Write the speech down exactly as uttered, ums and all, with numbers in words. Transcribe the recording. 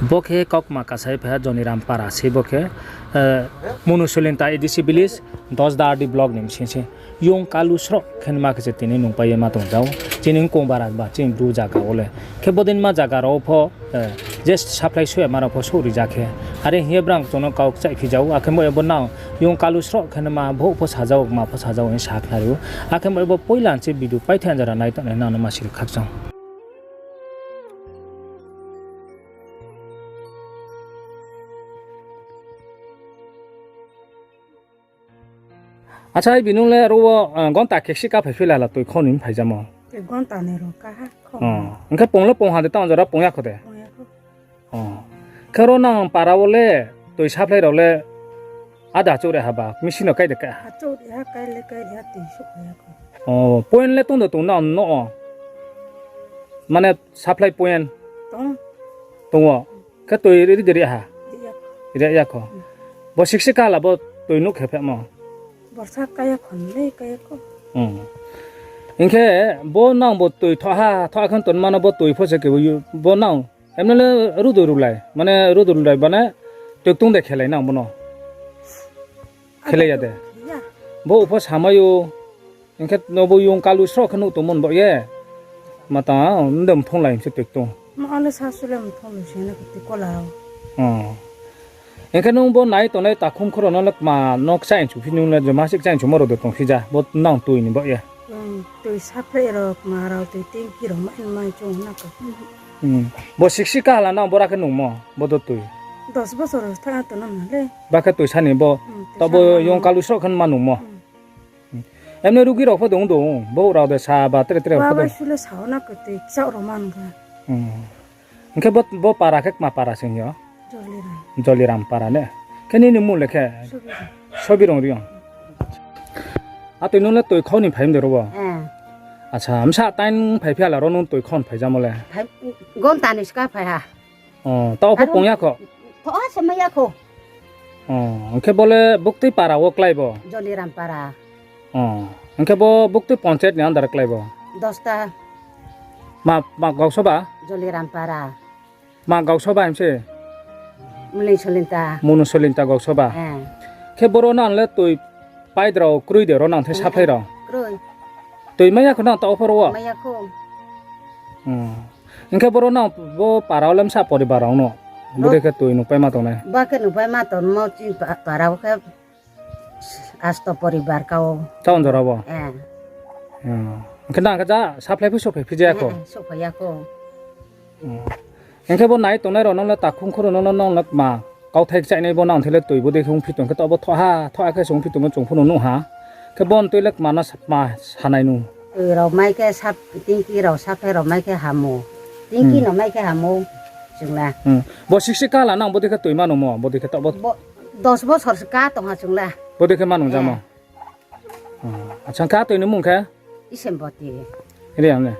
Bo khe kaukma kasai phai ha Joniram para se bo khe, Munusolinta A D C village, Dasda R D block ni bsing se. Young kalu sroh khe ma khe se tini nungpai ye ma tong jao. Chini kong bara ba chini bru zaga wo le. Khe bodei ma zaga rao pho, je supply soi ma rao pho souh ri ja khe. Are hing ye brang chung no kau kchaih phi jao. Akhe bo ye bo nang young kalu sroh khe ma bhouh pho sajao, ma pho sajao hing sa khnari ou. Akhe bo ye bo poila se video paithai jora nai tongnai nang no ma siri khakchang. Acha, bini le aro wo, gonta kheksi kaphai phi lala toi khau ni phai jamo? Hing khe pung le pung ha de, tang jora pung ya kho de? Khe ro nang para wo le toi supply rao le ada chouh ri ha ba, machine no kai de kai ha? Point le tong de tong nang no o? Mane supply point tong ou. Khe toi ri de ri ha? Ri ya kho. Bo siksi kala bo toi nuh khe phehmo? Hing khe bo nang bo toi thoha thoha khe tongma no bo toi pho se khe bo nang emne le rudu rulai, mane rudu rulai mane toi tong de khelai nang bo no? Khelai ya de. Bo pho samai ou. Hing khe no bo young kalu sroh khe nuh tongmo ni baoh ye. Mata, mde mthonglai se toi tong. Ma le sasu le mthonglai se na khe toi kola rao. Hing khe nung bo nai tongnai takhum khoro no le kma no kchaih chu phi nung le joma se kchaih chumo rao de tong phi ja, bo nang toi ni baoh ye. Toi supply rao, kma rao, toi tanki rao ma mai chung na khe. Bo siksi kala nang bora khe nungmo, bo do toi? Dos bosor tha tong nang le. Ba khe toi sa ni bo, taoh bo young kalu sroh khe ma nungmo. Emne rugi rao pho dong dong, bo rao de sa ba tre tre pho dong. Su le sao na khe toi kchaoh rao ma nung kha. Hing khe bo para khe kma para sing yo? Joliram para ne. Khe nini mung le khe? Sobirong Reang. Atoi nung le toi khau ni phai mde ro wo? Acha, bsa time phai phi hala ro nung toi khau ni phai jamo le? Gonta ni ska phai ha. Taoh pho pung ya kho? Thoha se mai ya kho. Hing khe bo le buktui para wo klái bo? Joliram para. Hing khe bo buktui panchayat ni under klái bo? Dasda. Ma, ma gausoba? Joliram para. Ma gausoba himse? Munusolinta gausoba. Khe boro nang le toi pipe rao kroi de ro nang the supply rao? Toi mai ya kho nang taoh pho ro wo? Hing khe boro nang bo para wo le bsa poribar rao no bodei khe toi nungpai ma tongnai? Ba khe nungpai ma tongmo chini para wo khe asto poribar ka ou. Taoh jora wo? Hing khe nang khe ja supply pho souhphai phi ja ya kho? Hing khe bo nai tongnai rao nang le takhum khoro no nang le kma kauthai kchaihnai bo nang the le toi bodei khe ongphi tong khe taoh bo thoha thoha khe se ongphi tongmo chung pho no nuh ha. Khe bo ni toi le kma no sa-, kma sanai nung? Toi rao mai khe sap-, tingki rao supply rao mai khe hamo. Tingki no mai khe hamo chung le. Bo siksi kala nang bodei khe toi ma nungmo, bodei khe taoh bo? Dos bosor se ka tong ha chung le. Bodei khe ma nung jamo? Acha, ka toi ni mung khe? Isemboti. Reang ne?